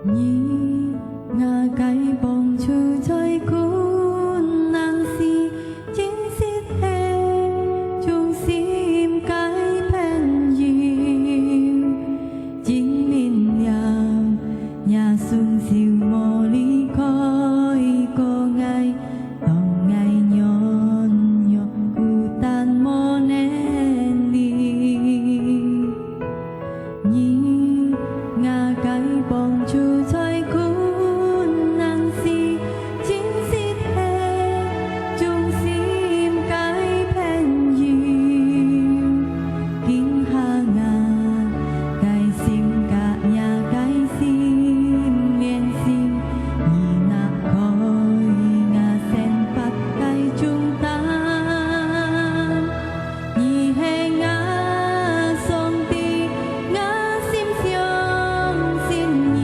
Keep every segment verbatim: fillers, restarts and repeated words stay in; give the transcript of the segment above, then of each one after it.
你，吾个幫助在困難時，真實係忠心个朋友。證明了若雙手無離開過𠊎，當𠊎軟弱孤單無能力。 你，吾个幫助在困難時，真實係忠心个朋友。今下吾个心佮若个心連心，你拿開吾生活个重擔。 你係吾上帝，吾心相信你，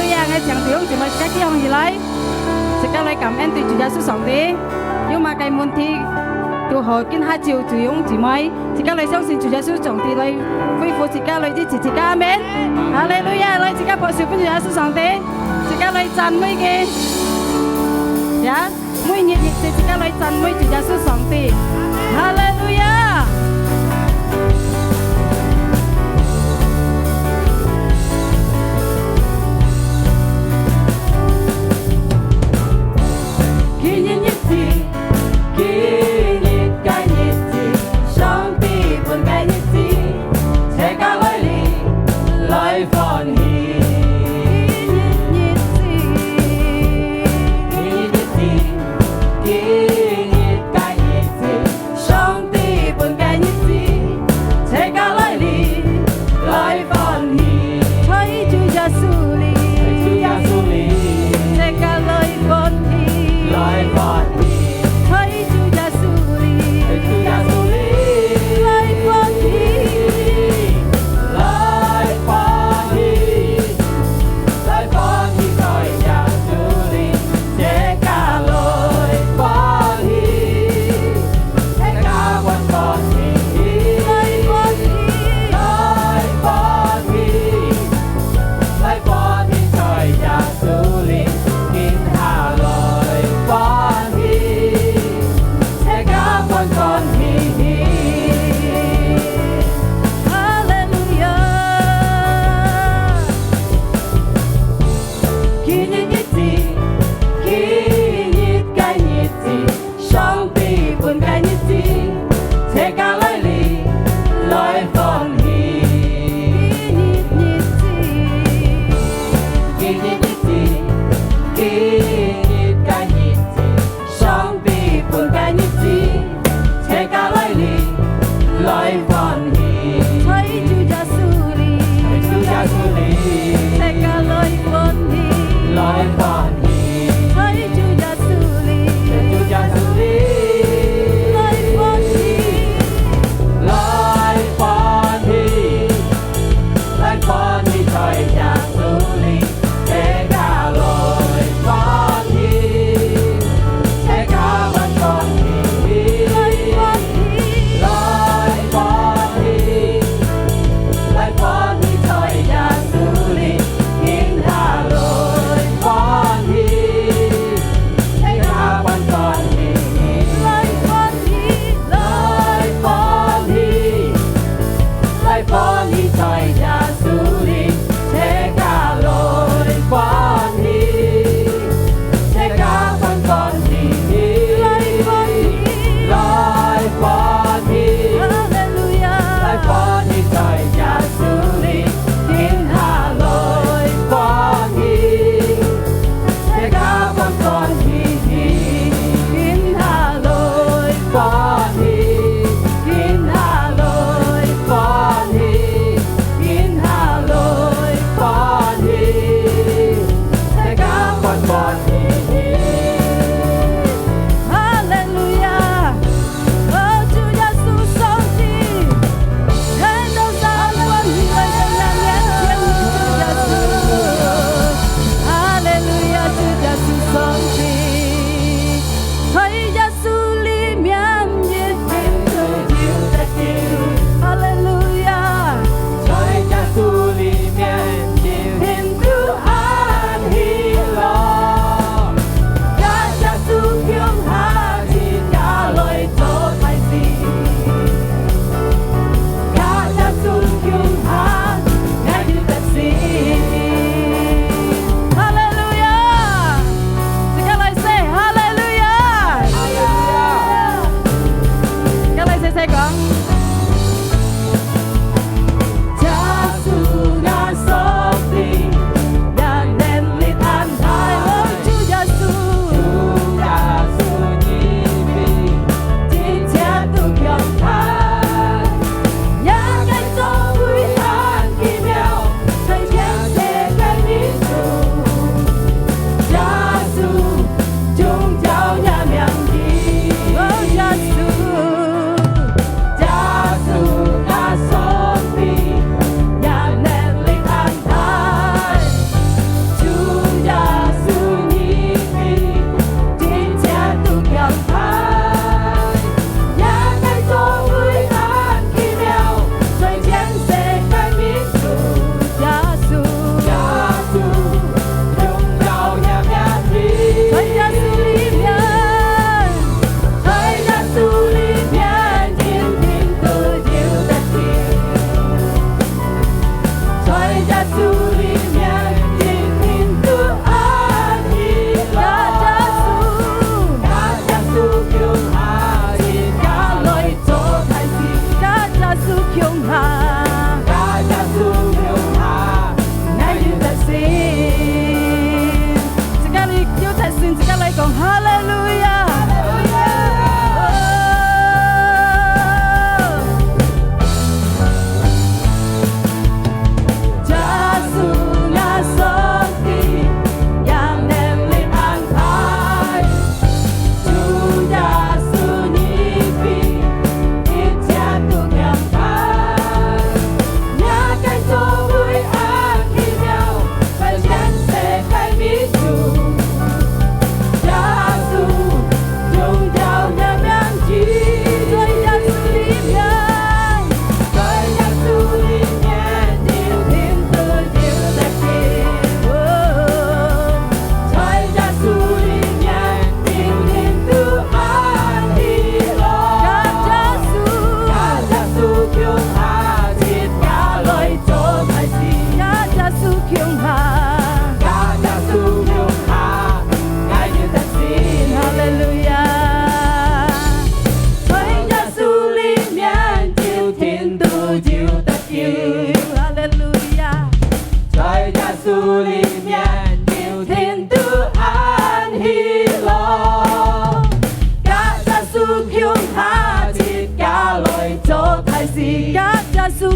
哈利路亞！𠊎請弟兄姊妹自家企䟘起來，自家來感恩對主耶穌上帝。有麼个問題，都好，今下就弟兄姊妹，自家來相信主耶穌上帝來恢復自家，來醫治自家。阿門。哈利路亞！來，自家拍手分主耶穌上帝，自家來讚美佢。呀！ 每日日節自家來讚美主耶穌上帝。哈利路亞！今日日子，今日个日子，上帝分个日子，自家來臨，來歡喜。今日日子，今日日子， 今日个日子，上帝分个日子，自家來臨，來歡喜。在主耶穌裡，在主耶穌裡，自家來歡喜，來歡喜。在主耶穌裡，在主耶穌裡，來歡喜，來歡喜。 來歡喜在耶穌裡，自家來歡喜，自家還歡喜，來歡喜，來歡喜，來歡喜在耶穌裡，今下來歡喜，自家還歡喜。哈利路亞！ 今日日子，今日个日子，上帝分个日子，自家來臨，來歡喜。今日日子，今日日子，今日个日子， 上帝分个日子，自家來臨，來歡喜。在主耶穌裡，在主耶穌裡，自家來歡喜，來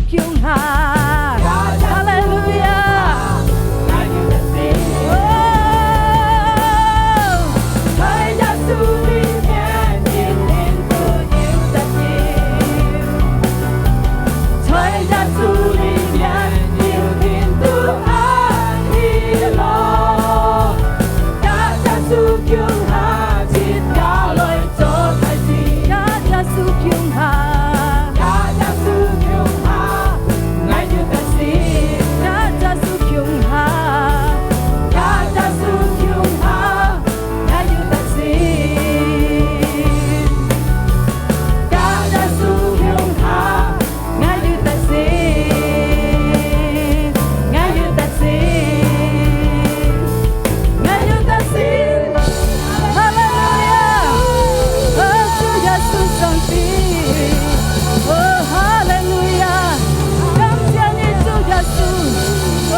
共下。哈利路亞！哦，在耶穌裡面人人都有得救，在耶穌裡面人人都安喜樂。 佮耶穌共下，自家來做大事。佮耶穌共下，佮耶穌共下，𠊎有得勝。佮耶穌共下，佮耶穌共下，𠊎有得勝。佮耶穌共下， 𠊎有得勝，𠊎有得勝，𠊎有得勝。哈利路亞！哦，主耶穌上帝！哦，哈利路亞！感謝你，主耶穌！哦，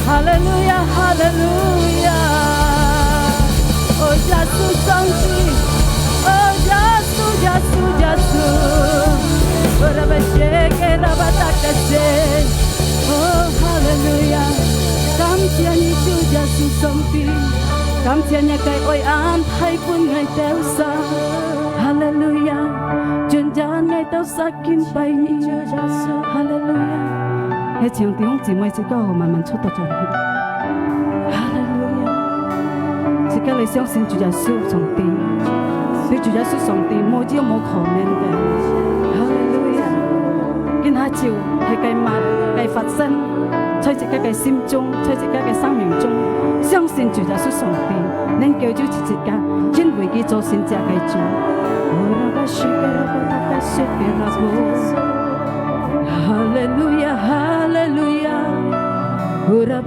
哈利路亞，哈利路亞！哦，耶穌上帝！哦，耶 穌，耶穌，耶穌。哦，拉巴謝，拉巴達卡謝。哦，哈利路亞！感謝你，主耶穌上帝，感謝你个愛恁大分𠊎兜儕。哈利路亞！全然𠊎兜儕敬拜你。哈利路亞！ 係請弟兄姊妹自家好慢慢坐到轉去。哈利路亞！自家來相信主耶穌上帝，對主耶穌上帝無有無可能个。哈利路亞！今下就係該物，該發生，在自家个心中，在自家个生命中，相信主耶穌上帝能夠救自家，因為佢做神蹟个主。 哈利路亞，哈利路亞。哈利路亞。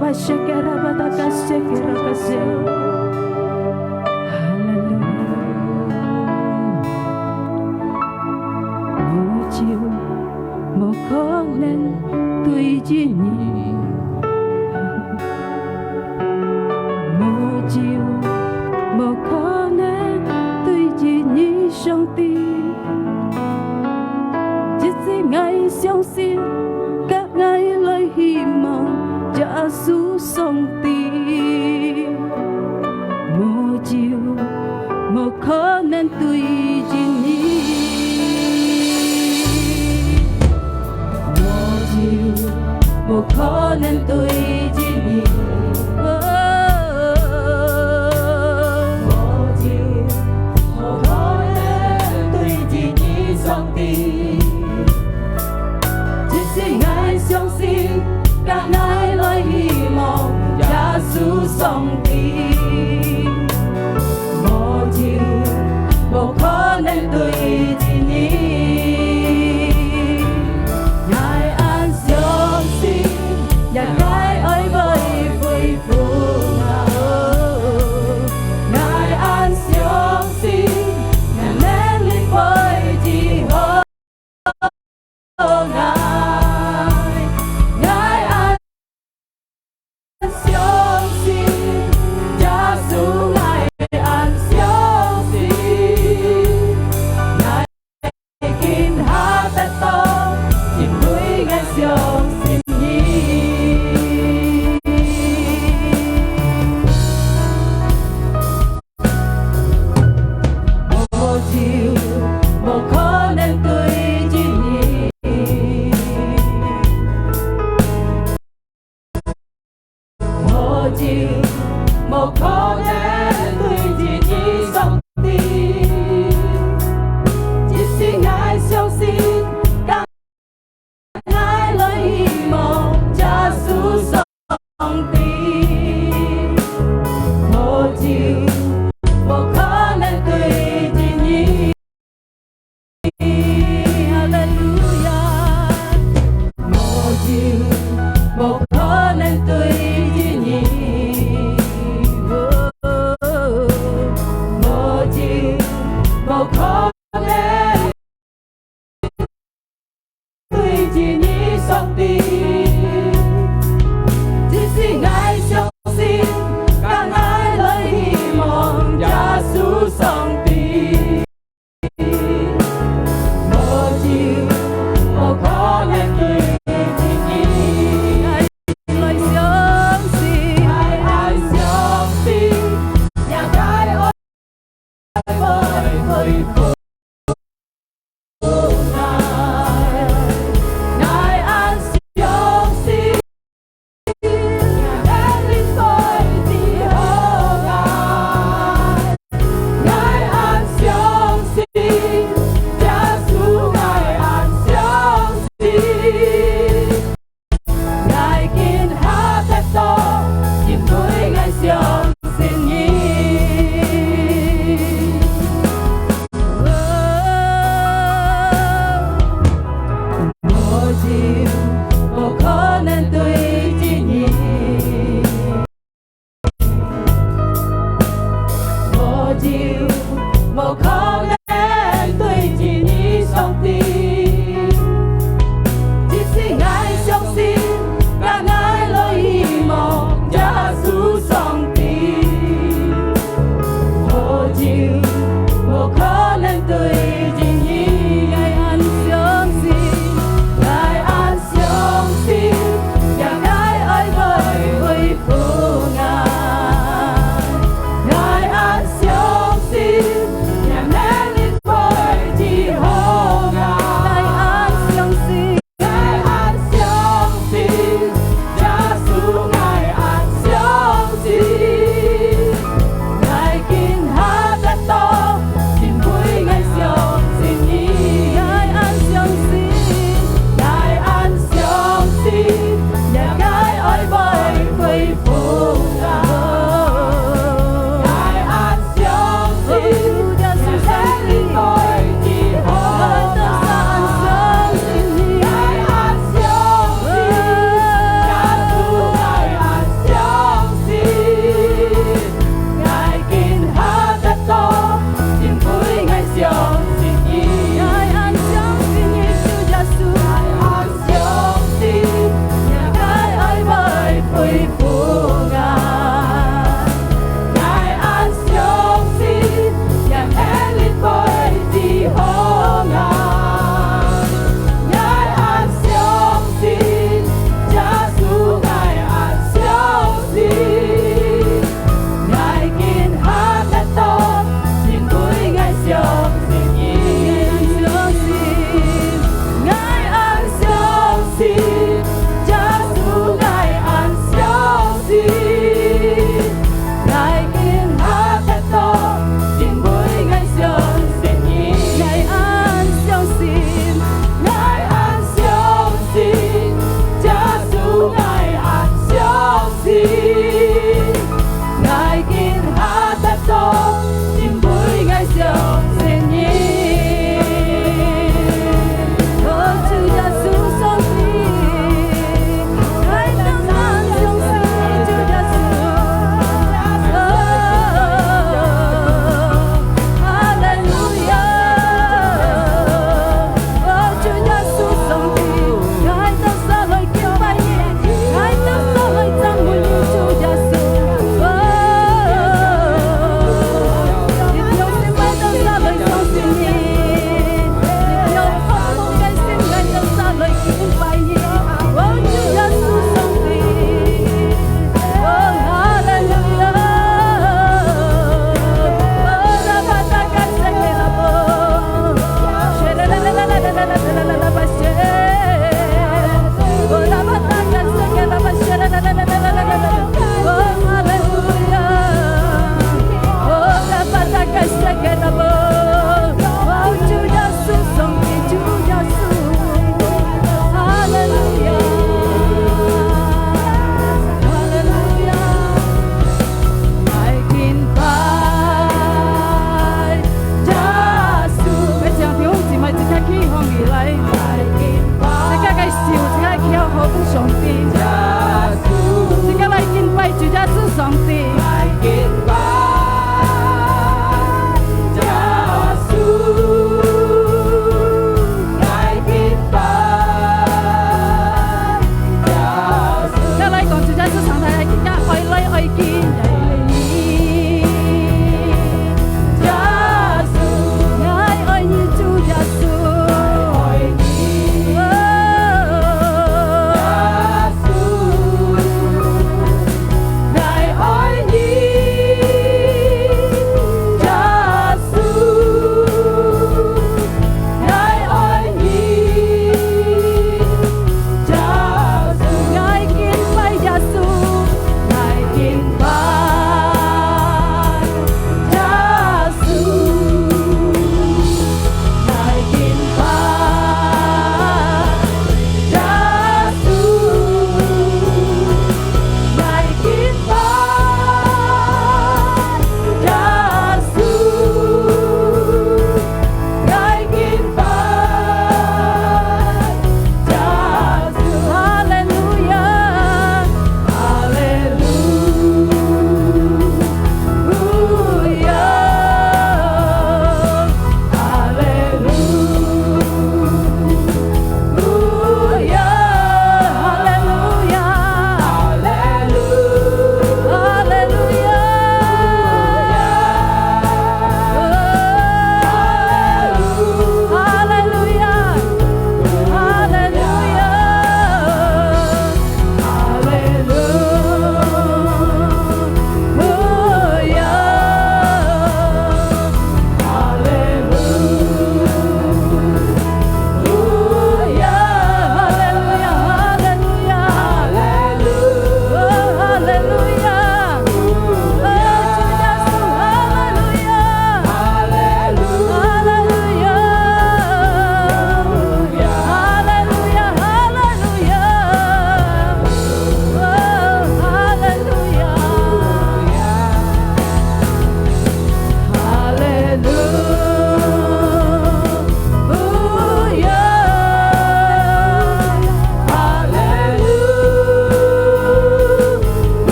無就無可能對於你。 無就無可能對於你，上帝。一直𠊎相信，佮𠊎來希望耶穌上帝。無就無可能對於你。 無就無可能對於你。無就無可能對於你，上帝。一直𠊎相信，佮𠊎來希望耶穌上帝。 無就無可能對於你。𠊎恁相信，若个愛會恢復𠊎。𠊎恁相信，若能力會治好 𠊎，𠊎恁相信，耶穌，𠊎恁相信，𠊎今下得到，因為𠊎相信你。 無就無可能對於你，無就無可能對於你，上帝。一直𠊎相信， 𠊎來希望耶穌上帝，無就無可能對於你。哈利路亞。無就無可能對於你。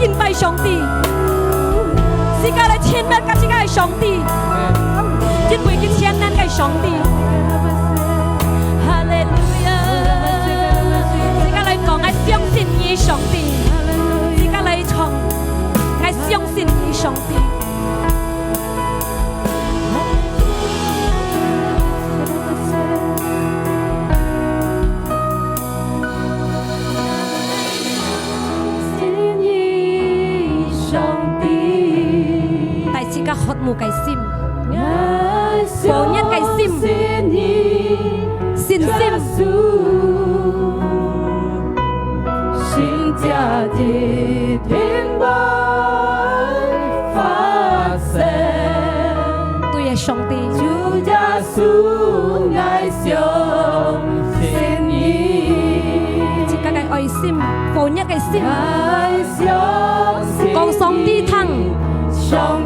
敬拜上帝，自家來親密佮自家个上帝，因為佢全能个上帝。哈利路亞！自家來講，𠊎相信你，上帝。自家來唱，𠊎相信你，上帝。 帶自家渴慕个心，火熱个心，信心。對个，上帝。 自家个愛心，火熱个心，講上帝聽。上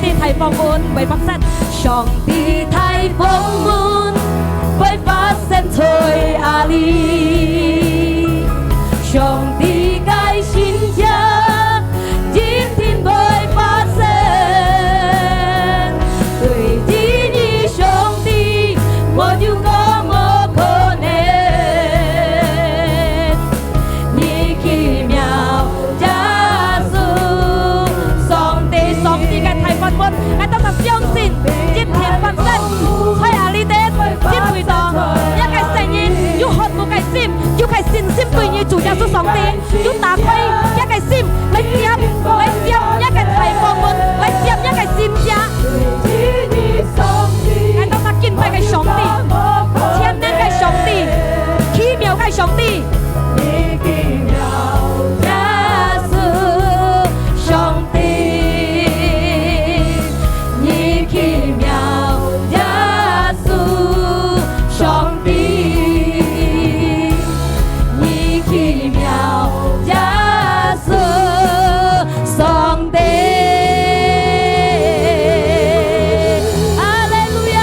帝大方恩會發生。上帝，上帝个大方恩，𠊎兜儕相信，一定發生。在阿里忒，因為到，這个細人有渴慕个心，有个信心對你主耶穌上帝，有打開這个心來接，來接這个大方恩，來接這个神蹟。𠊎兜儕敬拜个上帝，全能个上帝，奇妙个上帝。 哈利路亞！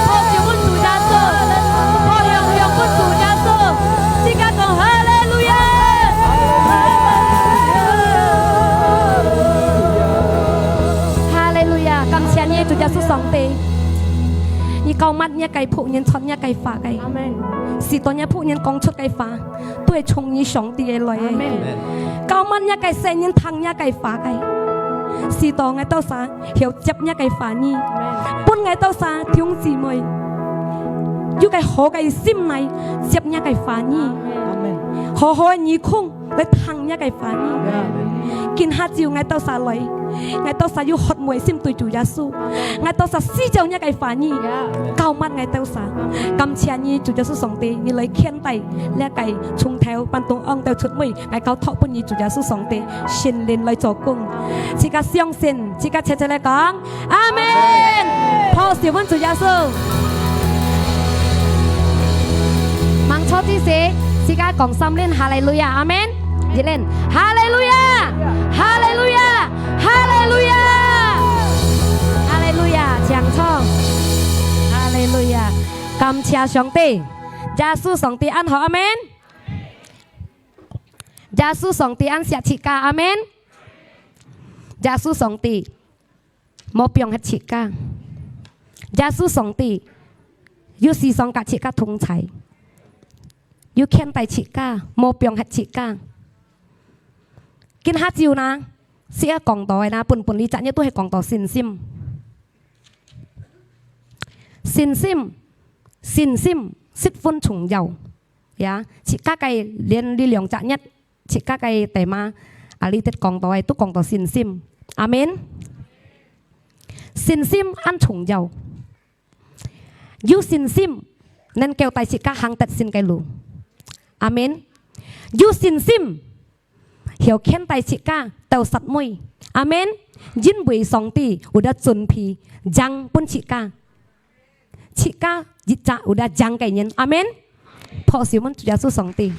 拍手分主耶穌，拍響響分主耶穌，自家講哈利路亞！哈利路亞！感謝你，主耶穌上帝，你膏抹若个僕人傳若个話个，阿門。使到若僕人講出个話， 都係從你上帝个來个。阿門。膏抹若个細人聽若个話个，使到𠊎兜儕曉接若个話語，阿門。分𠊎兜儕弟兄姊妹有个好个心來接若个話語，阿門。好好个耳空來聽若个話語。阿門。今下晝𠊎兜儕來，𠊎兜儕有渴慕个心對主耶穌，𠊎兜儕需要若个話語，yeah。膏抹𠊎兜儕。感謝你，主耶穌上帝，你來牽帶 這个從頭半中央到出尾，𠊎交託分你主耶穌上帝，聖靈來做工。自家相信，自家齊齊來講，阿門。拍手分主耶穌。吂坐之時，自家講三輪哈利路亞，阿門。一輪，哈利路亞，哈利路亞，哈利路亞，哈利路亞，請坐。哈利路亞，感謝上帝。 耶穌上帝恁好，阿門。耶穌上帝恁惜自家，阿門。耶穌上帝無放忒自家。耶穌上帝有時常佮自家同在，有牽帶自家，無放忒自家。今下晝呢，自家講道个呢，本本這隻日都係講道信心。信心，信心十分重要。Ya，自家个連這兩隻月，自家个tema，啊，這兜講到个，都講到信心。阿門。信心恁重要。有信心，能夠帶自家行得勝个路。阿門。有信心，曉牽帶自家到煞尾。阿門。因為上帝有得準備贏分自家，自家一隻有得贏个人。阿門。拍手分主耶穌上帝。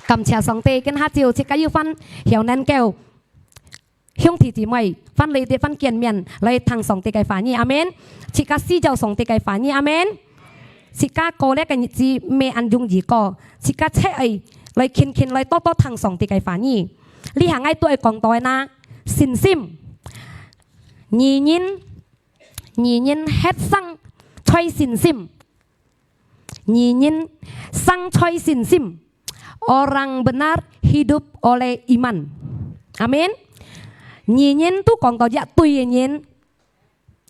感謝上帝，今下晝自家有份曉能夠 兄弟姊妹，翻來這番見面，來聽上帝个話語，阿門。自家需要上帝个話語，阿門。自家過這个日子，毋係恁容易過，自家切愛來勤勤來多多聽上帝个話語。這下𠊎都愛講到个啦，信心。義人，義人歇生在信心。 義人生在信心，orang benar hidup oleh iman. Amin。義人都講到一對个人，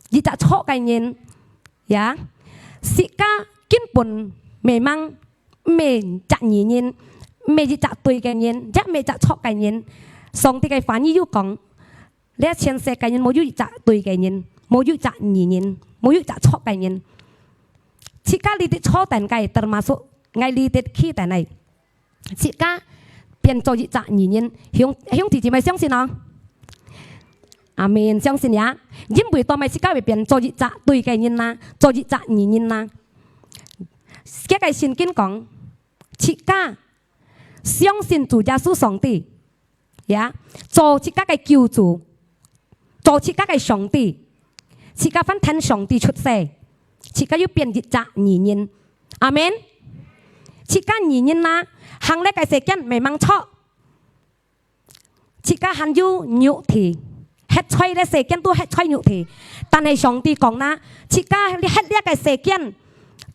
一隻錯个人，ya。自家根本memang毋係隻義人，毋係一隻對个人，也毋係隻錯个人。上帝个話語有講， 這全世界人無有一隻對个人，無有一隻義人，無有一隻錯个人。自家這兜坐等个，termasuk𠊎這兜企等个，自家變做一隻義人，兄，兄弟姊妹相信哦。阿門，相信呀。因為到尾自家會變做一隻對个人啦，做一隻義人啦。這个聖經講，自家相信主耶穌上帝， Ya，做自家个救主，做自家个上帝，自家翻天上帝出世，自家又變一隻義人。阿門。自家義人啦，行這个世間memang錯，自家還有肉體，歇在這世間都歇在肉體，但係上帝講啦，自家歇這个世間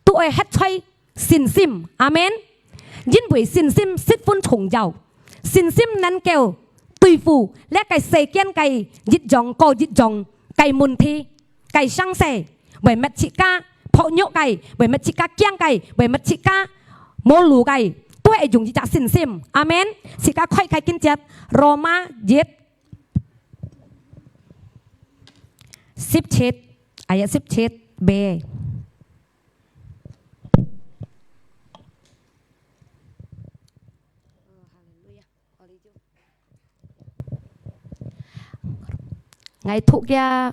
都愛歇在 信心。阿門。因為信心十分重要，信心能夠對付這个世間个一樣過一樣个問題、个生死，會搣自家薄弱个，會搣自家驚个，會搣自家無路个，都係用一隻信心。阿門。自家開開經節，羅馬一，十七，ayat十七b。 𠊎讀佢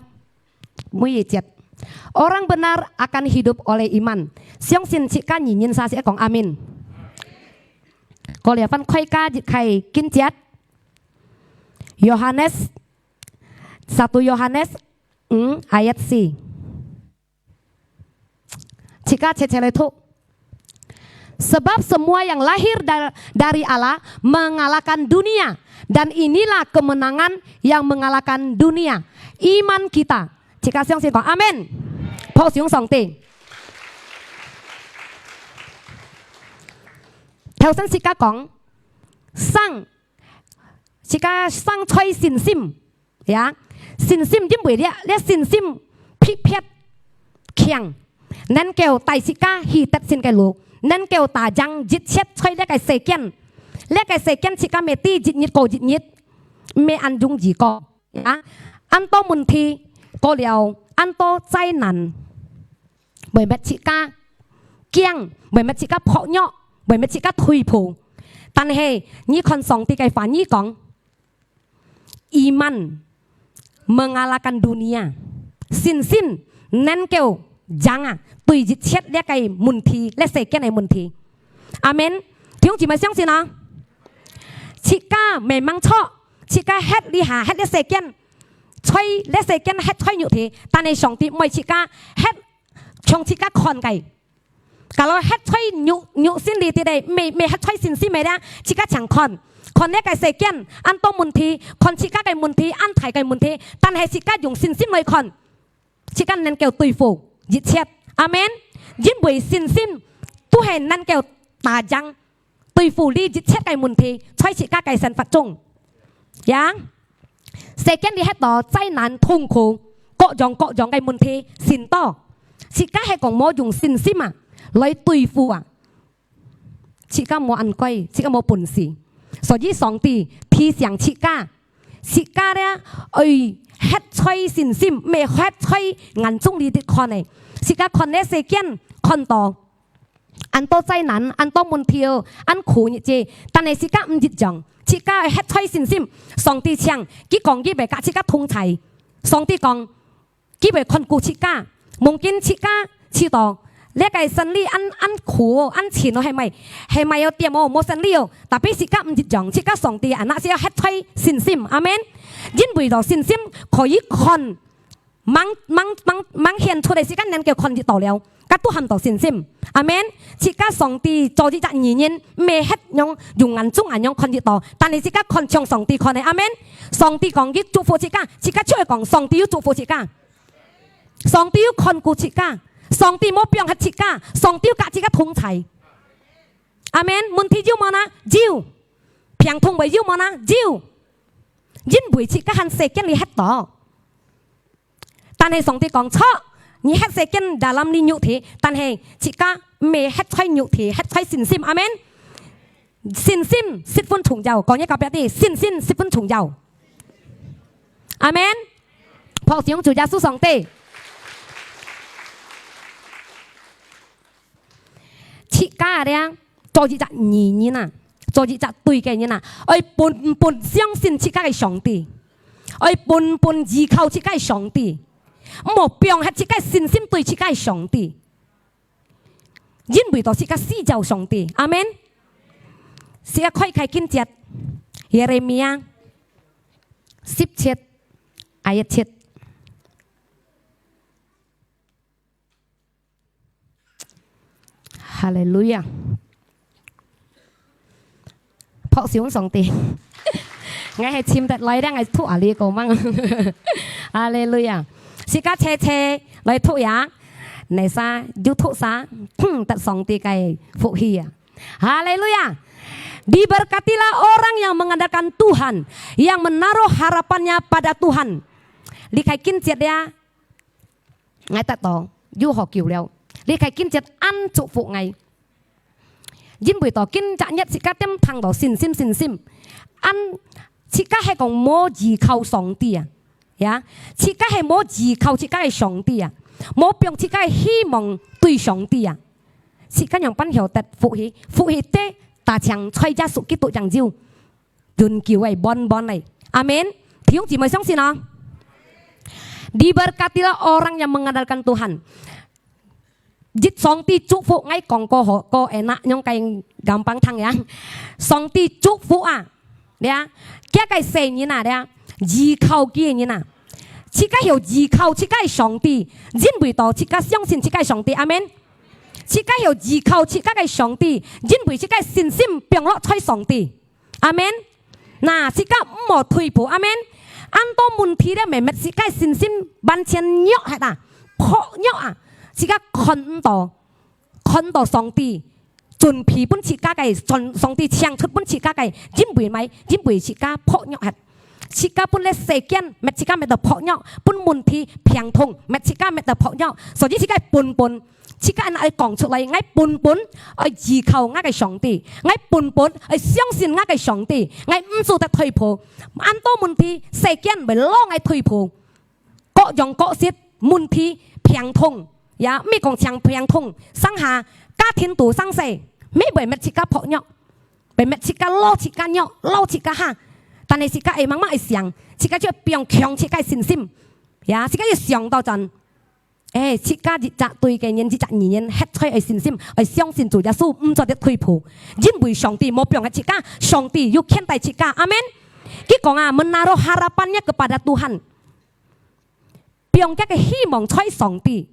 每一節。Orang benar akan hidup oleh iman。相信自家義人儕，講阿門。過了，翻開加一个經節。Yohanes，satu Yohanes五，ayat四。 自家切切來讀。Sebab semua yang lahir da-, dari Allah mengalahkan dunia, dan inilah kemenangan yang mengalahkan dunia, iman kita。自家相信講阿門。拍手上帝。頭先自家講，生，自家生在信心。 Ya，信心，因為這，這信心特別強，能夠帶自家去得勝个路，能夠打贏一切在這个世間。這个世間自家乜知一日過一日，毋係恁容易過。Ya，恁多問題，過了，恁多災難，會搣自家驚，會搣自家薄弱，會搣自家退步。但係，你看上帝个話語講， Iman mengalahkan dunia，信心能夠贏啊，對一切這个問題，這世間个問題。阿門。弟兄姊妹相信啊？自家memang錯，自家歇這下，歇這世間，在這世間歇在肉體，但係上帝愛自家歇像自家看个。 Kalau歇在肉，肉身裡底个，毋係，毋係歇在信心个啦，自家常看，看這个世間，恁多問題，看自家个問題，恁大个問題，但係自家用信心來看，自家能夠對付一切。阿門。因為信心都係能夠打贏，對付這一切个問題，在自家个生活中。Ya，世間裡歇到災難、痛苦，各樣各樣个問題，盡多。自家係講無用信心啊，來對付啊。自家無恁該，自家無本事。所以上帝提醒自家，自家咧，愛歇在信心，毋係歇在眼中裡底看个。自家看這世間，看到 恁多災難，恁多問題，恁苦日子，但係自家毋一樣，自家愛歇在信心。上帝請，佢講佢會佮自家同在。上帝講，佢會看顧自家。Mungkin自家試著，這个生理恁，恁苦哦，恁慘哦，係毋係？係毋係有店哦，無生理哦。Tapi自家毋一樣，自家上帝个anak係愛歇在信心。阿門。因為有信心可以看 明，明，明，明顯出來，自家能夠看得到了，該都喊到信心。阿門。自家上帝做一隻義人，毋係歇樣用眼中恁樣看得到，但係自家看像上帝看个。阿門。上帝講佢祝福自家，自家就會講上帝有祝福自家，上帝有看顧自家，上帝無放忒自家，上帝有佮自家同在。阿門。問題有無呢？有。病痛會有無呢？有。因為自家還世間裡歇到。 但係上帝講，著，你歇世間dalam你肉體，但係自家毋係歇在肉體，歇在信心。阿門。信心十分重要，講一個別个，信心十分重要。阿門。拍手主耶穌上帝。 自家咧，做一隻義人啊，做一隻對个人啊，愛本本相信自家个上帝，愛本本依靠自家个上帝，毋好放忒自家个信心對自家个上帝，因為到自家需要上帝。阿門。自家開開經節，Yeremia十七，ayat七。 哈利路亞！拍手上帝。𠊎係尋得來个，𠊎讀啊，你講吂？哈利路亞！自家齊齊來讀呀，哪儕有讀儕，得上帝个福氣啊！哈利路亞！Diberkatilah orang yang mengandalkan Tuhan, yang menaruh harapannya pada Tuhan. 離開經節了， 𠊎得到有好救了。你个經節恁祝福𠊎，因為到今隻日自家點聽到信心，信心，恁自家係講無依靠上帝啊，呀，自家係無依靠自家个上帝啊，無放自家个希望對上帝啊，自家仰般曉得福氣？福氣个，單淨在耶穌基督正有。 永久个，穩穩个。阿門。弟兄姊妹相信哦。Diberkatilah orang yang mengandalkan Tuhan. 一上帝祝福，𠊎講過好，過enak，用个gampang聽呀。上帝祝福啊，這，佢个細人啊，這，依靠佢个人啊。自家曉依靠自家个上帝，因為到自家相信自家个上帝。阿門。自家曉依靠自家个上帝，因為自家个信心放落在上帝。 阿門。那，自家毋好退步，阿門。恁多問題咧，乜乜自家信心完全弱忒啊，薄弱啊，自家看毋到，看到上帝準備分自家个，上，上帝請出分自家个，因為麼个？因為自家薄弱忒。自家分這世間，乜自家乜到薄弱，分問題、病痛，乜自家乜到薄弱，所以自家本本 自家恁愛講出來，𠊎本本愛依靠𠊎个上帝，𠊎本本愛相信𠊎个上帝，𠊎毋使得退步。恁多問題，世間會摎𠊎退步，各樣各式問題、病痛，也毋係講淨病痛，生下家庭肚生事，乜會乜自家薄弱，會乜自家摎自家弱，摎自家下。但係自家會慢慢會想，自家就放強自家个信心，也自家就想到真。 誒，自家一隻對个人，一隻義人，歇在愛信心，愛相信主耶穌，毋做得退步。因為上帝無放忒自家，上帝有牽帶自家。阿門。佢講啊，menaruh harapannya kepada Tuhan。放佢个希望在上帝，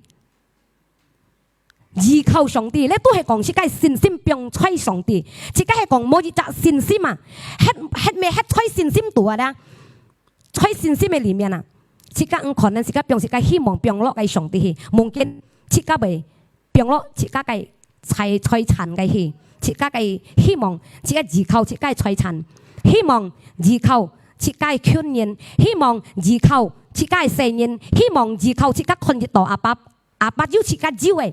依靠上帝，這都係講自家个信心放在上帝。自家係講無一隻信心啊，歇，歇，乜歇在信心肚啊啦。 在信心个裡面啊，自家毋可能自家放自家希望放落个上帝去，mungkin自家會放落自家个財，財產个去，自家个希望，自家依靠自家个財產，希望依靠自家个窮人，希望依靠自家个細人，希望依靠自家看得到阿爸，阿爸有自家有个。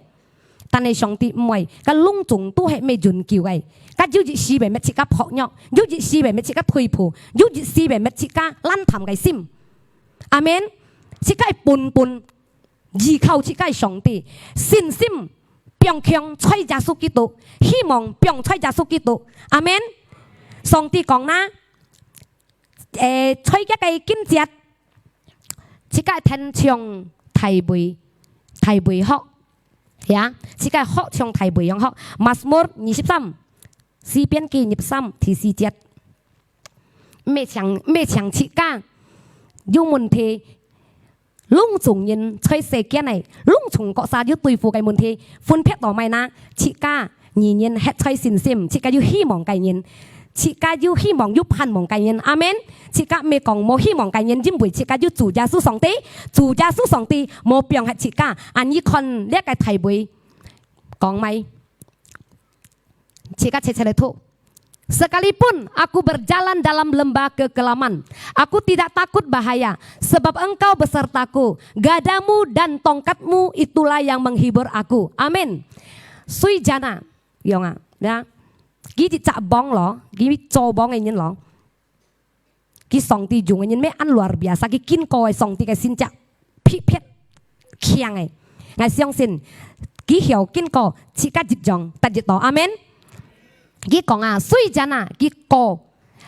但係上帝毋會，該攏總都係乜永久个。該有一時會乜自家薄弱，有一時會乜自家退步，有一時會乜自家冷淡个心。阿門。自家个本本 依靠自家个上帝，信心放強在耶穌基督，希望放在耶穌基督。阿門。上帝講啦，誒，在這个經節，自家聽像大衛，大衛學，呀，自家學像大衛樣學。Mazmur二十三，詩篇記二十三第四節。毋係淨，毋係淨自家有問題， 攏總人在世間內，攏總各儕有對付个問題，分別到麼个呢？自家義人歇在信心，自家有希望个人，自家有希望、有盼望个人。阿門。自家毋係講無希望个人，因為自家有主耶穌上帝，主耶穌上帝無放忒自家。恁樣看這个大衛講麼个？ 自家切切來讀。Sekalipun aku berjalan dalam lembah kekelaman, aku tidak takut bahaya, sebab Engkau besertaku. Gadamu dan tongkat-Mu, itulah yang menghibur aku. Amin. 雖然啊，樣啊，呀，佢一隻王咯，佢做王个人咯。 佢上帝用个人乜恁luar biasa，佢經過个上帝个神蹟，特別強个。𠊎相信，佢曉經過自家一樣得得到。阿門。佢講啊，雖然啊，佢過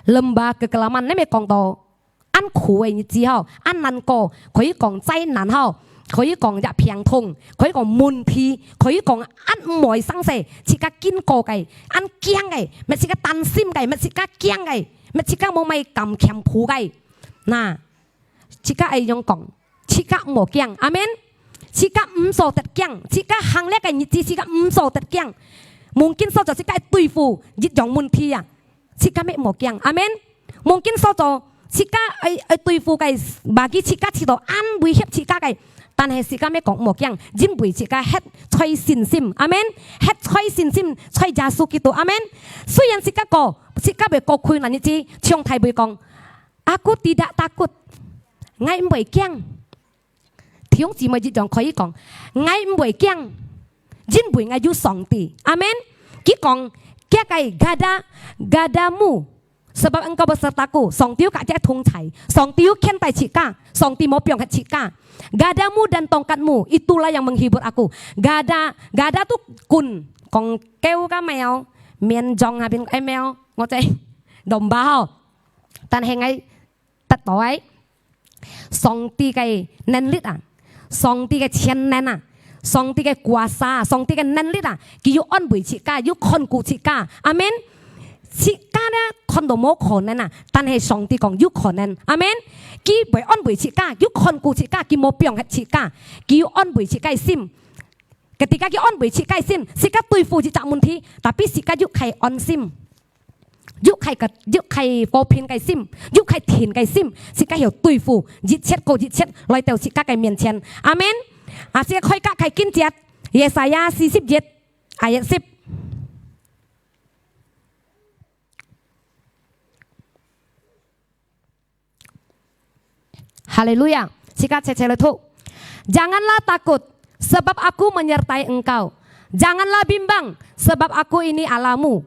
lembah kekelaman，你乜講到恁苦个日子吼，恁難過，可以講災難吼，可以講也病痛，可以講問題，可以講恁毋會生事，自家經過个，恁驚个，乜自家擔心个，乜自家驚个。 乜自家無麼个甘甜苦个。那，自家愛用講，自家莫驚，阿門。自家毋使得驚，自家行這个日子，自家毋使得驚。Mungkin所做自家愛對付一樣問題啊，自家乜莫驚，阿門。Mungkin所做自家愛，愛對付个，bagi自家試著恁威脅自家个，但係自家乜講莫驚，因為自家歇在信心，阿門。歇在信心，在耶穌基督，阿門。雖然自家過，自家會過困難日子，像大衛講， Aku tidak takut，𠊎毋會驚。弟兄姊妹一樣可以講，𠊎毋會驚，因為𠊎有上帝。阿門。佢講，這个gada，gadamu，sebab Engkau besertaku，上帝有佮自家同在，上帝有牽帶自家，上帝無放忒自家。Gadamu dan tongkat-Mu, itulah yang menghibur aku。Gada，gada tu棍，講狗个貓，綿羊下邊个貓，我知，domba吼。 但係𠊎得到个，上帝个能力啊，上帝个全能啊，上帝个kuasa啊，上帝个能力啊，佢有安慰自家，有看顧自家。阿門。自家呢，看到無可能啊，但係上帝講有可能。阿門。佢會安慰自家，有看顧自家，佢無放忒自家，佢有安慰自家个心。Ketika佢安慰自家个心，自家對付一隻問題，tapi自家又可以安心。 又開个，又開和平个心，又開定个心，自家曉對付一切个一切來到自家个面前。阿門。啊，這開个開經節，Yesaya四十一，ayat十。Haleluya！自家齊齊來讀。Janganlah takut, sebab Aku menyertai engkau. Janganlah bimbang, sebab Aku ini Allahmu.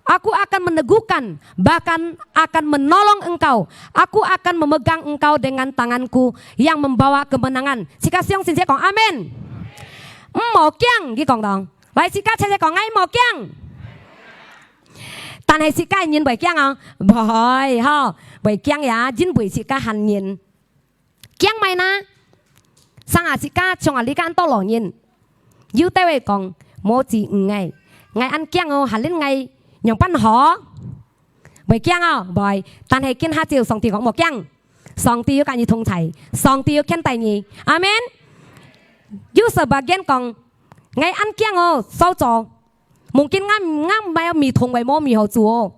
Aku akan meneguhkan, bahkan akan menolong engkau. Aku akan memegang engkau dengan tangan-Ku yang membawa kemenangan. 自家相信，自家講阿門。毋好驚，佢講到。來，自家齊齊講，𠊎無驚。但係自家人會驚哦，會吼，會驚呀，因為自家還人。 驚麼个呢？成下自家像啊，這間多老人，有兜會講，無止毋愛，𠊎恁驚哦，下輪𠊎仰般好？會驚哦，會。但係今下照上帝講，莫驚，上帝有佮你同在，上帝有牽帶你。阿門。有sebagian講，𠊎恁驚哦，少做。Mungkin𠊎，𠊎毋愛米桶，會無米好煮哦。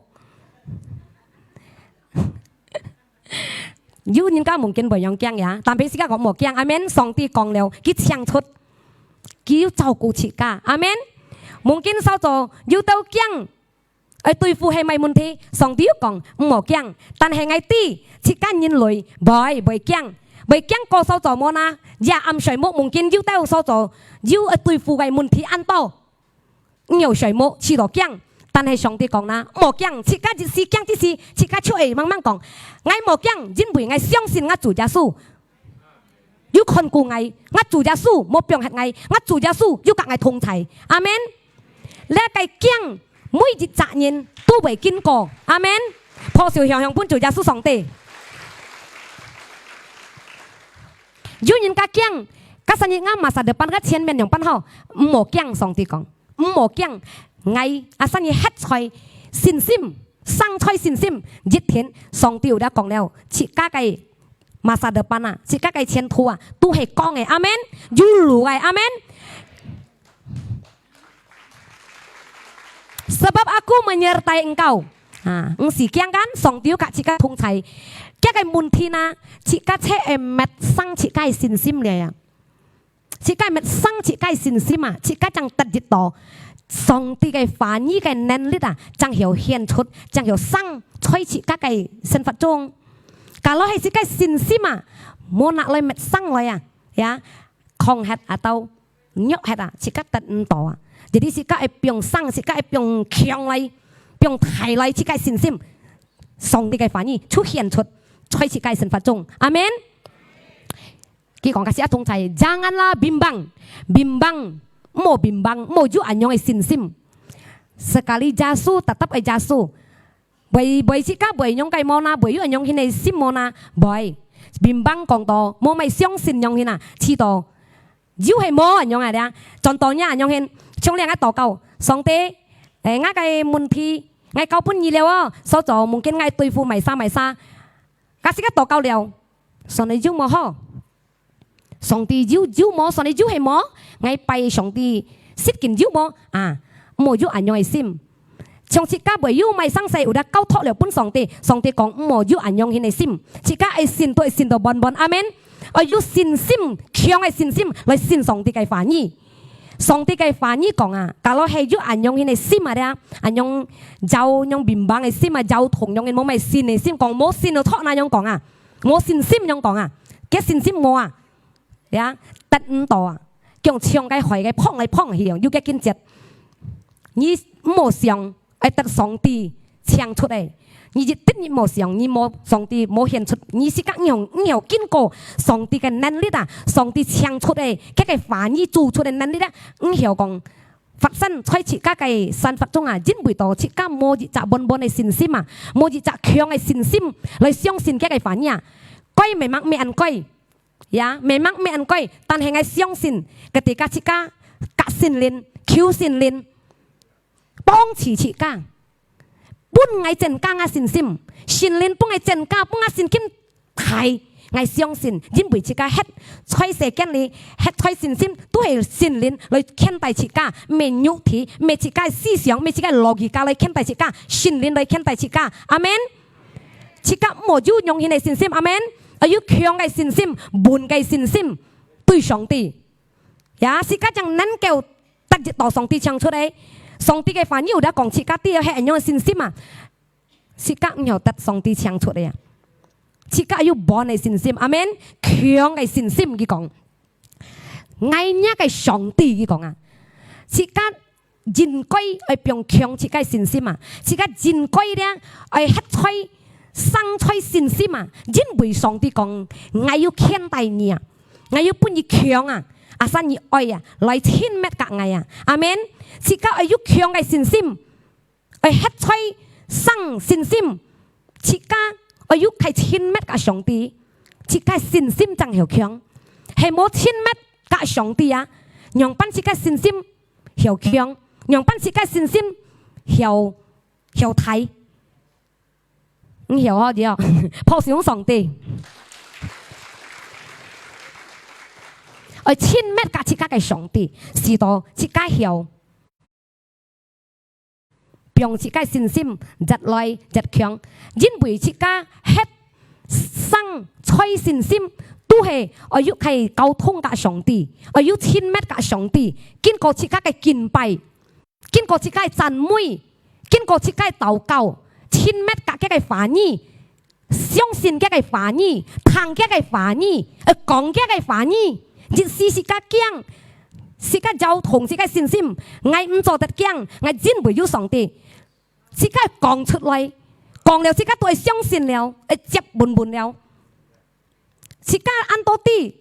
有人家mungkin會樣驚呀，但係自家講莫驚，阿門。上帝講了，佢清楚，佢有照顧自家，阿門。Mungkin少做有兜驚，愛對付係麼問題？上帝有講，毋好驚。但係𠊎知，自家人類會，會驚，會驚過所做無哪，夜暗睡目，mungkin有兜所做，有愛對付个問題恁多。毋好睡目，試著驚。但係上帝講哪，毋好驚，自家一時驚一時，自家就會慢慢講，𠊎無驚，因為𠊎相信吾主耶穌。 有看顧𠊎，吾主耶穌無放忒𠊎，吾主耶穌有佮𠊎同在。阿門。這个驚，每一隻人都會經過。阿門。拍手響響分主耶穌上帝。有人家驚，該生日吾masa depan个前面仰般好，毋好驚，上帝講。 毋好驚，𠊎啊，生日歇在信心，生在信心，一天上帝有得講了，自家个masa depan啊，自家个前途啊，都係光个，阿門，有路个，阿門。Sebab aku menyertai engkau，啊，毋使驚kan，上帝有佮自家同在。這个問題呢，自家切愛搣生自家个信心了呀。 自家搣生自家个信心啊，自家正得益到上帝个話語个能力啊，正曉顯出，正曉生在自家个生活中。假如係自家信心啊，無拿來搣生來啊，呀，囥忒啊，到弱忒啊，自家得毋到啊。Jadi自家愛放生，自家愛放強來，放大來自家个信心，上帝个話語出現出在自家个生活中。阿門。 佢講，kasih啊，同在，janganlah bimbang，bimbang，毋好bimbang，毋好有恁樣个信心。Sekali耶穌，tetap个耶穌，會，會自家會仰个無哪，會有恁樣形个心無哪，會。Bimbang講到，無麼相信樣形啊，試著，有係無恁樣啊，這，轉到若恁樣形，像這个禱告，上帝，誒，吾个問題，𠊎交分你了哦，所做，mungkin𠊎對付麼儕麼儕，kasih个禱告了，上帝有無好？ 上帝有，有無？上帝有係無？𠊎拜上帝，實際有無？啊，毋好有恁樣个心。像自家會有麼生事，有得交託了分上帝，上帝講毋好有恁樣形个心。自家愛信都愛信到滿滿，阿門。愛有信心，強个信心來信上帝个話語。上帝个話語講啊，假如係有恁樣形个心啊，這，恁樣搖，恁樣bimbang个心啊，搖動恁樣个無麼信个心，講無信就托那樣講啊。 無信心樣講啊，佢信心無啊，呀，得毋到啊，強像个海个碰來碰去樣，有个經節。你毋好想，愛得上帝請出个。你一定你無想，你無上帝無顯出，你自家你曉，你曉經過上帝个能力啊，上帝請出个，佢个話語做出个能力啊，你曉講， 發生在自家个生活中啊，因為到自家無一隻穩穩个信心啊，無一隻強个信心來相信佢个話語啊。該memang毋恁該，呀，memang毋恁該，但係𠊎相信，ketika自家佮聖靈，求聖靈，幫助自家。 分𠊎增加吾信心，聖靈分𠊎增加，分吾信心大。𠊎相信，因為自家歇在世間裡，歇在信心，都係聖靈來牽帶自家，毋係肉體，毋係自家个思想，毋係自家个logika來牽帶自家，聖靈來牽帶自家。阿門。自家毋好有軟弱个信心，阿門。愛有強个信心，穩个信心，對上帝。 呀，自家正能夠得益到上帝請出个。上帝个話語有得講，自家知係恁樣个信心啊。自家毋曉得上帝請出个啊。自家有穩个信心，阿門。強个信心，佢講。𠊎若个上帝，佢講啊。自家應該愛放強自家个信心啊。自家應該咧，愛歇在，生在信心啊。因為上帝講，𠊎有牽帶你啊。 𠊎有分你強啊，asal你愛啊，來親密佮𠊎啊。阿門。自家愛有強个信心，愛歇在生信心。自家愛有較親密佮上帝，自家信心正曉強。係無親密佮上帝啊，仰般自家信心曉強，仰般自家信心曉，曉大。 毋曉吼，對哦，拍手上帝。愛親密佮自家个上帝，使到自家曉，放自家信心越來越強，因為自家歇生在信心，都係愛有个溝通佮上帝，愛有親密佮上帝，經過自家个敬拜。 經過自家个讚美，經過自家禱告，親密佮佢个話語，相信佢个話語，聽佢个話語，呃，講佢个話語，一時自家驚，自家搖動自家信心，𠊎毋做得驚，𠊎因為有上帝。自家講出來，講了自家都會相信了，會接穩穩了。 自家恁多知，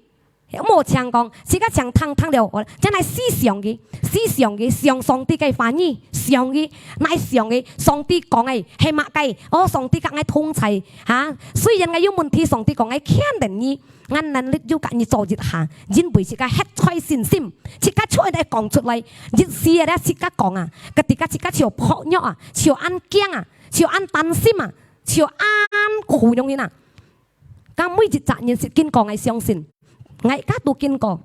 莫淨講，自家淨聽聽了，真係思想佢，思想佢，想上帝个話語，想佢，來想佢，上帝講个係麼个？哦，上帝佮𠊎同在，哈！雖然𠊎有問題，上帝講𠊎牽等你，𠊎能力有佮你做一下，因為自家歇在信心，自家出來講出來，一時个自家講啊，ketika自家就薄弱啊，就恁驚啊，就恁擔心啊，就恁苦容人啊。 該每一隻人係經過，𠊎相信，𠊎自家都經過，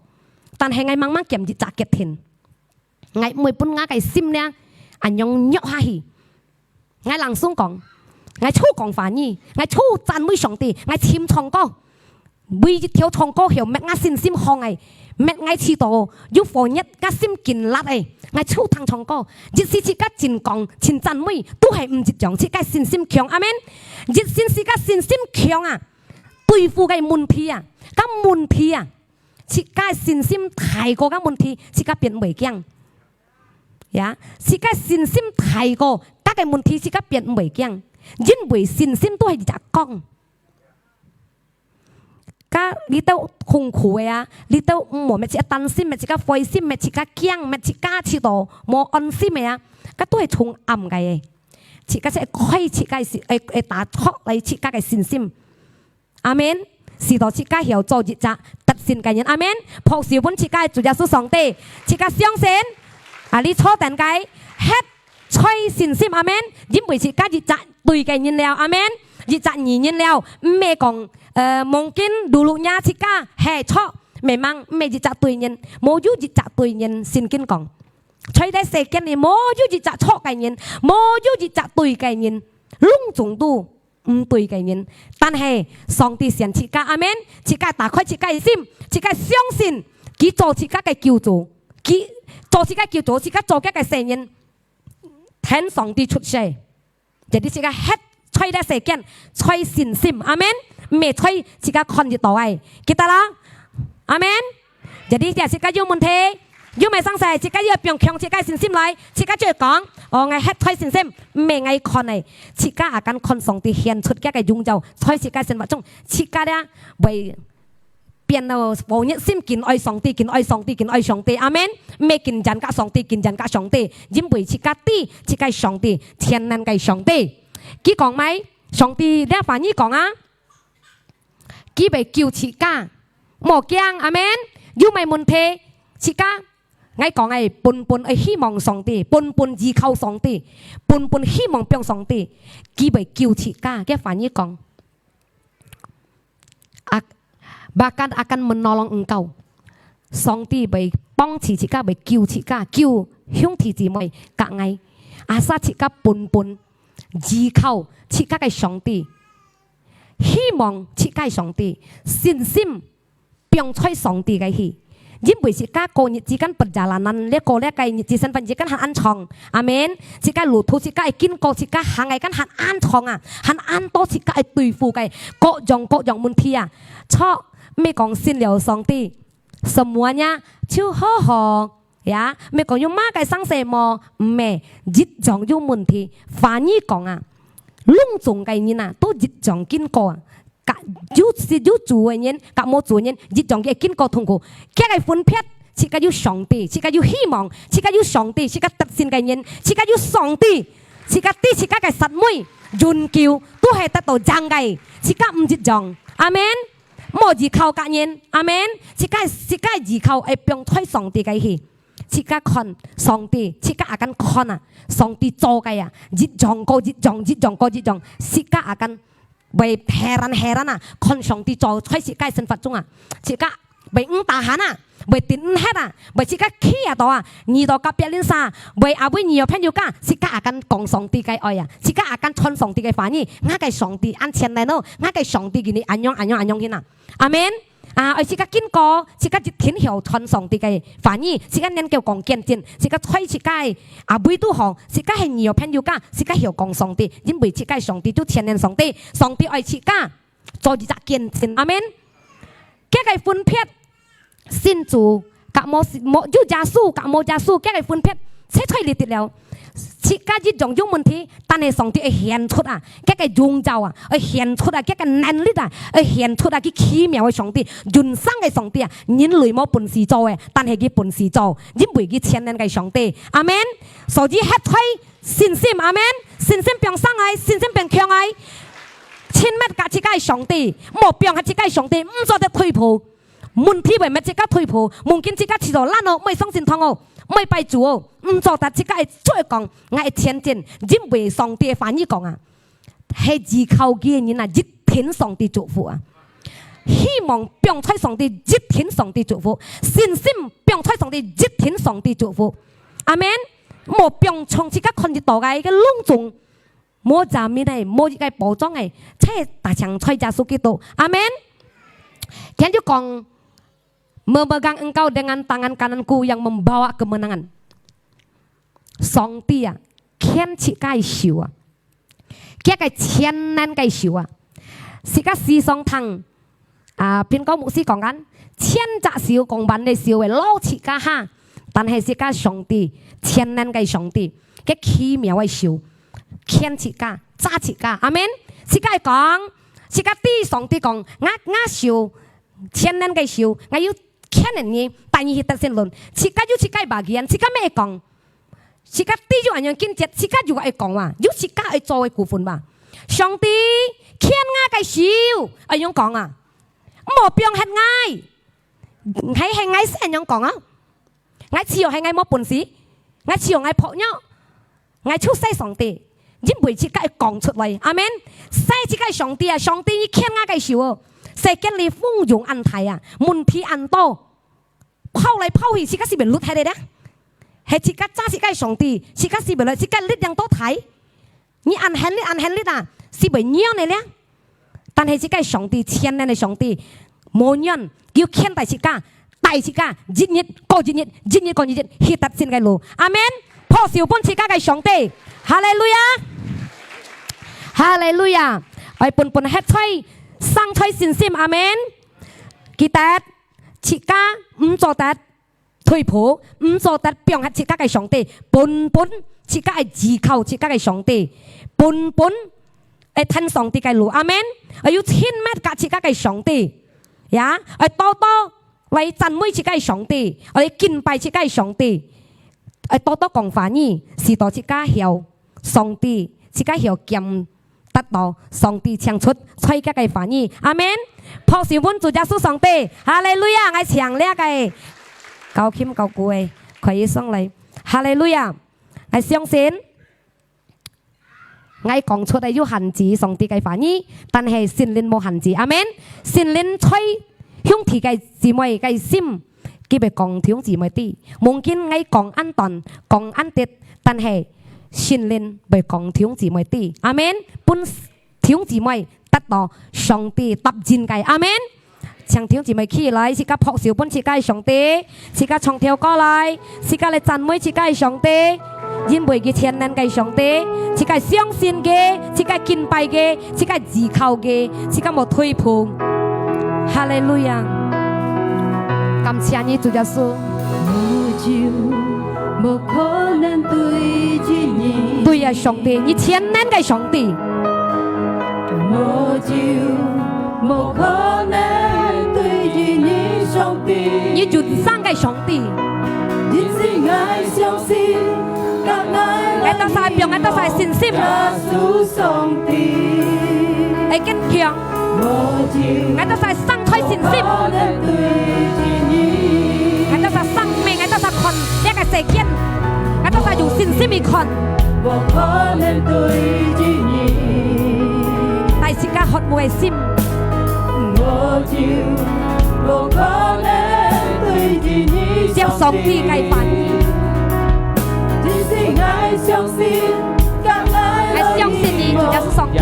但係𠊎慢慢堅持一隻決定，𠊎毋會分𠊎个心呢，恁樣弱下去。𠊎langsung講，𠊎就講話語，𠊎就讚美上帝，𠊎尋唱歌，每一條唱歌曉搣𠊎信心䟘个，搣𠊎試著有火熱，𠊎心堅辣个，𠊎就聽唱歌，一時自家真講，真讚美，都係毋一樣，自家信心強，阿門。一時自家信心強啊， 對付个問題啊，該問題啊，自家信心大過該問題，自家變毋會驚。呀，自家信心大過該个問題，自家變毋會驚，因為信心都係一隻光。該你兜痛苦个啊，你兜毋好，搣自家擔心，搣自家灰心，搣自家驚，搣自家試著無安心个啊，該都係從暗个。自家係開自家个信，會，會打出來自家个信心。 阿門。使到自家曉做一隻得勝个人。阿門。拍手分自家个主耶穌上帝，自家相信，啊，你坐等个，歇在信心。阿門。因為自家一隻對个人了。阿門。一隻義人了，毋係講，呃，mungkin dulunya自家係錯，memang毋係一隻對人，無有一隻對人。聖經講，在這世間裡，無有一隻錯个人，無有一隻對个人，攏總都 毋對个人。但係上帝選自家，阿門。自家打開自家个心，自家相信佢做自家个救主，佢做自家救主，自家做佢个細人，跈上帝出世。Jadi自家歇在這世間，在信心，阿門。毋係在自家看得到个，記得啦，阿門。 Jadi，自家有問題，有麼个生事，自家愛放強自家信心來，自家就講，哦，𠊎歇在信心，毋係𠊎看个，自家akan看上帝顯出佢个榮耀，在自家生活中，自家咧會變到火熱心，緊愛上帝，緊愛上帝，緊愛上帝。阿門。毋係緊遠隔上帝，緊遠隔上帝，因為自家知，自家上帝，全能个上帝。佢講麼个？上帝這話語講啊， 佢會救自家，莫驚，阿門。有麼个問題，自家，𠊎講个，本本愛希望上帝，本本依靠上帝，本本希望放上帝，佢會救自家。佢話語講，啊，bahkan akan menolong engkau。上帝會幫助自家，會救自家，救兄弟姊妹，佮𠊎。Asal自家本本依靠自家个上帝。 希望自家上帝，信心放在上帝个去。因為自家過日子間perjalanan，這過這个日子生活日間還恁長。阿門。自家路途，自家个經過，自家行个間還恁長啊，還恁多自家个對付个各樣各樣問題啊。著，毋係講信了上帝，semuanya就好好。 呀，毋係講有麼个生事無？毋係，一樣有問題。話語講啊，攏總个人啊，都一樣經過啊。佮有，有主个人，佮無主个人，一樣个經過痛苦。佢个分別，自家有上帝，自家有希望，自家有上帝，自家得勝个人，自家有上帝，自家知自家个煞尾，永久都係得到贏个，自家毋一樣。阿門。 莫依靠別人，阿門。自家，自家依靠愛放在上帝个去。自家看上帝，自家akan看啊，上帝做个啊，一樣過一樣，一樣過一樣，自家akan會heran-heran啊，看上帝做在自家生活中啊，自家會毋tahan啊，會頂毋核啊，會自家氣啊到啊，你到隔壁鄰舍，會啊會你有朋友家，自家akan講上帝个愛啊，自家akan傳上帝个話語，𠊎个上帝恁全能哦，𠊎个上帝今日恁樣恁樣恁樣去啊。 阿門。啊，愛自家經過，自家一定曉傳上帝个話語，自家能夠講見證，自家在自家个，啊，位都好，自家係你有朋友家，自家曉講上帝，因為自家上帝就全能上帝，上帝愛自家做一隻見證。阿門。這个分別，信主，甲無信，無，有耶穌，甲無耶穌，這个分別，切出來得了。 自家一樣有問題，但係上帝愛顯出啊，佢个榮耀啊，愛顯出啊，佢个能力啊，愛顯出啊，佢奇妙个上帝，永生个上帝啊，人類無本事做个，但係佢本事做，因為佢全能个上帝。阿門。所以歇在信心，阿門。信心放上來，信心放強來，親密甲自家个上帝，莫放下自家个上帝，毋做得退步。 問題會搣自家退步，mungkin自家試著爛哦，毋愛相信堂哦，毋愛拜主哦，毋做得自家愛出去講，𠊎愛前進，因為上帝个話語講啊，係依靠佢个人啊，一定上帝祝福啊。希望放在上帝，一定上帝祝福；信心放在上帝，一定上帝祝福。阿門。莫放從自家看得到个，个攏總 無jamin欸，無一个保障欸，切大強在耶穌基督。阿門。Tuhan就講，memegang engkau dengan tangan kananku yang membawa kemenangan。上帝啊，牽自家个手啊，佢个全能个手啊，自家時常聽 啊，平哥牧師講緊，牽隻手講萬个手个，摎自家下，但係自家上帝，全能个上帝，个奇妙个手，牽自家，揸自家，阿門。自家講，自家對上帝講，𠊎，𠊎手，全能个手，𠊎有牽你，帶你去得勝論。自家有自家个bagian，自家乜講，自家對有恁樣經節，自家有愛講哇，有自家愛做个部分哇。上帝，牽𠊎个手，愛樣講啊。 莫放忒𠊎。係，係𠊎先恁樣講啊。𠊎只有係𠊎無本事，𠊎只有𠊎薄弱，𠊎出世上帝，因為自家愛講出來。阿門。使自家上帝啊，上帝你牽𠊎个手哦。世界裡風湧恁大啊，問題恁多，拋來拋去，自家係會落下來的。係自家揸自家上帝，自家係會來，自家力量多大。 你恁狠力，恁狠力啊，係會軟个咧。但係自家上帝，全能个上帝，無軟，佢牽帶自家，帶自家，一日過一日，一日過一日，去得勝个路。阿門。拍手分自家个上帝。哈利路亞。哈利路亞。愛本本歇在，生在信心。阿門。記得，自家毋做得 退步，毋做得放下自家个上帝，本本自家愛依靠自家个上帝，本本愛跈上帝个路。阿門。愛有親密甲自家个上帝，呀，愛多多來讚美自家个上帝，愛敬拜自家个上帝，愛多多講話語，使到自家曉上帝，自家曉兼 得到上帝請出在佢个話語。阿門。拍手分主耶穌上帝。哈利路亞！𠊎請這个高琴高鼓个，可以上來。哈利路亞！𠊎相信，𠊎講出个有限制上帝个話語，但係聖靈無限制。阿門。聖靈在兄弟个姊妹个心， 佢會講弟兄姊妹知。Mungkin𠊎講恁短，講恁直，但係聖靈會講弟兄姊妹知。阿門。分弟兄姊妹得到上帝答應个。阿門。請弟兄姊妹起來，自家拍手分自家个上帝，自家唱條歌來，自家來讚美自家个上帝，因為佢全能个上帝，自家相信佢，自家敬拜佢， 自家依靠佢，自家無退步。哈利路亞！感謝你，主耶穌。無就無可能對於你。對啊，上帝，你全能个上帝。無就無可能對於你，上帝。你永生个上帝。因此𠊎相信， 𠊎兜儕放𠊎兜儕信心，會堅強。𠊎兜儕生在信心，𠊎兜儕生命，𠊎兜儕看這个世間，𠊎兜儕用信心去看。帶自家渴慕个心，接上帝个話語。 𠊎相信你，主耶穌上帝，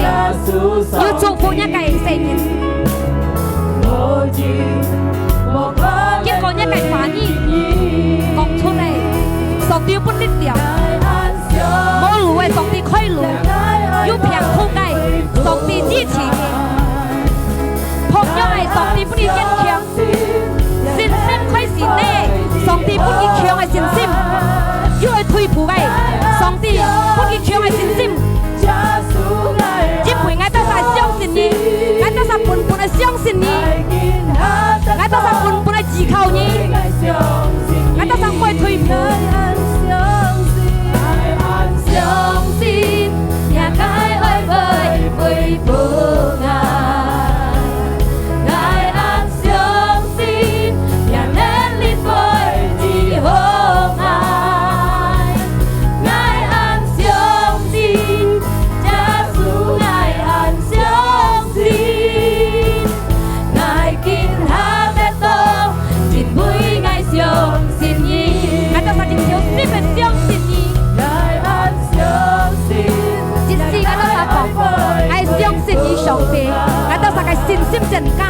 有祝福這个世人。經過若个話語講出來，上帝有分力量，無路个上帝開路，有病痛个上帝醫治你，薄弱个上帝分你堅強，信心開始呢，上帝分你強个信心，有愛退步个，上帝分你強个信心。 因為𠊎兜儕相信你，𠊎兜儕本本个相信你，𠊎兜儕本本个依靠你，𠊎兜儕毋會退步。相信，若个愛會恢復𠊎，𠊎 相信，若能力會醫好𠊎。𠊎恁相信，耶穌，𠊎恁相信，𠊎今下得到，因為𠊎相信你。𠊎兜儕真小心个相信你。𠊎恁相信，一時𠊎兜儕講，𠊎相信你，上帝，𠊎兜儕个信心增加。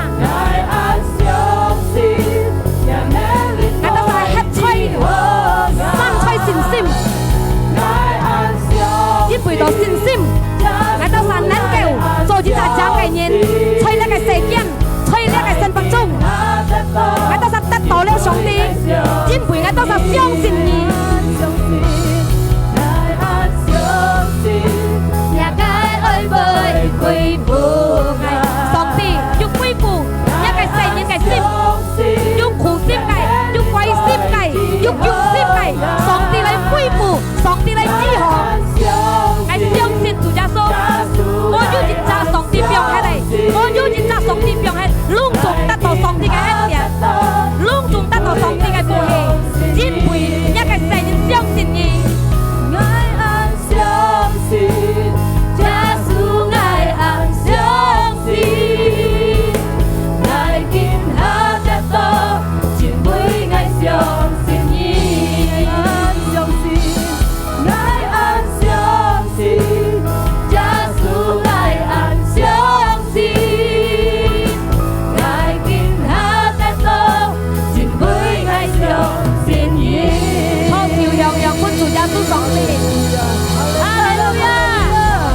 𠊎兜儕歇在山在信心，因為到信心，𠊎兜儕能夠做一隻贏个人，在這个世間，在這个生活中，𠊎兜儕得到了上帝，因為𠊎兜儕相信你。 若个愛會恢復𠊎。上帝，有恢復若个細人个心，有苦心个，有灰心个，有憂心个，上帝來恢復，上帝來醫好。𠊎相信主耶穌，無有一隻上帝放忒个，無有一隻上帝放忒，攏總得到上帝个恩典，攏總得到上帝个福氣，因為若个細人相信你。 相信，耶穌，𠊎恁相信，𠊎今下得到，因為𠊎相信你。𠊎恁相信，𠊎恁相信，耶穌，𠊎恁相信。 信，𠊎今下得到，因為𠊎相信你。好，手揚揚分主耶穌上帝。哈利路亞！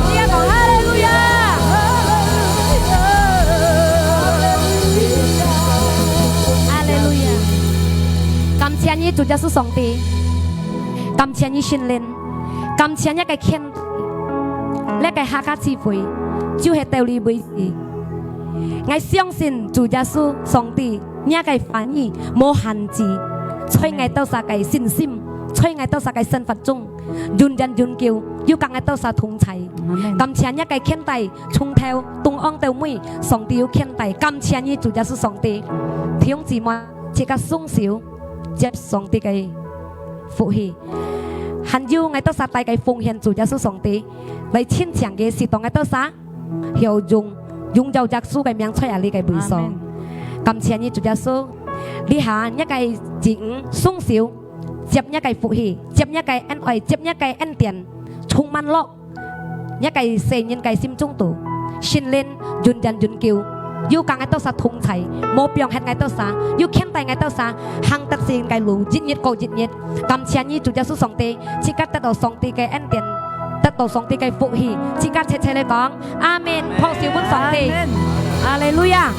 你也講哈利路亞！哈利路亞！感謝你，主耶穌上帝，感謝你聖靈，感謝你个牽 這个客家聚會就係到這為止。𠊎相信主耶穌上帝，若个話語無限制，在𠊎兜儕个信心，在𠊎兜儕个生活中，永遠永久有佮𠊎兜儕同在。阿門。感謝若个牽帶，從頭到往到尾，上帝有牽帶。感謝你，主耶穌上帝。弟兄姊妹，自家雙手接上帝个福氣。 還有𠊎兜儕帶个奉獻，主耶穌上帝，來親像个時當𠊎兜儕曉用榮耀耶穌个名在這个位上。阿門。感謝你，主耶穌。這下若个子女雙手接若个福氣，接若个恩愛，接若个恩典，充滿落 若个細人个心中肚，聖靈永遠永久，有佮𠊎兜儕同在，無放忒𠊎兜儕，有牽帶𠊎兜儕，行得勝个路，一日過一日。感謝你，主耶穌上帝，自家得到上帝个恩典，得到上帝个福氣，自家齊齊來講，阿門。拍手分上帝。阿門。哈利路亞。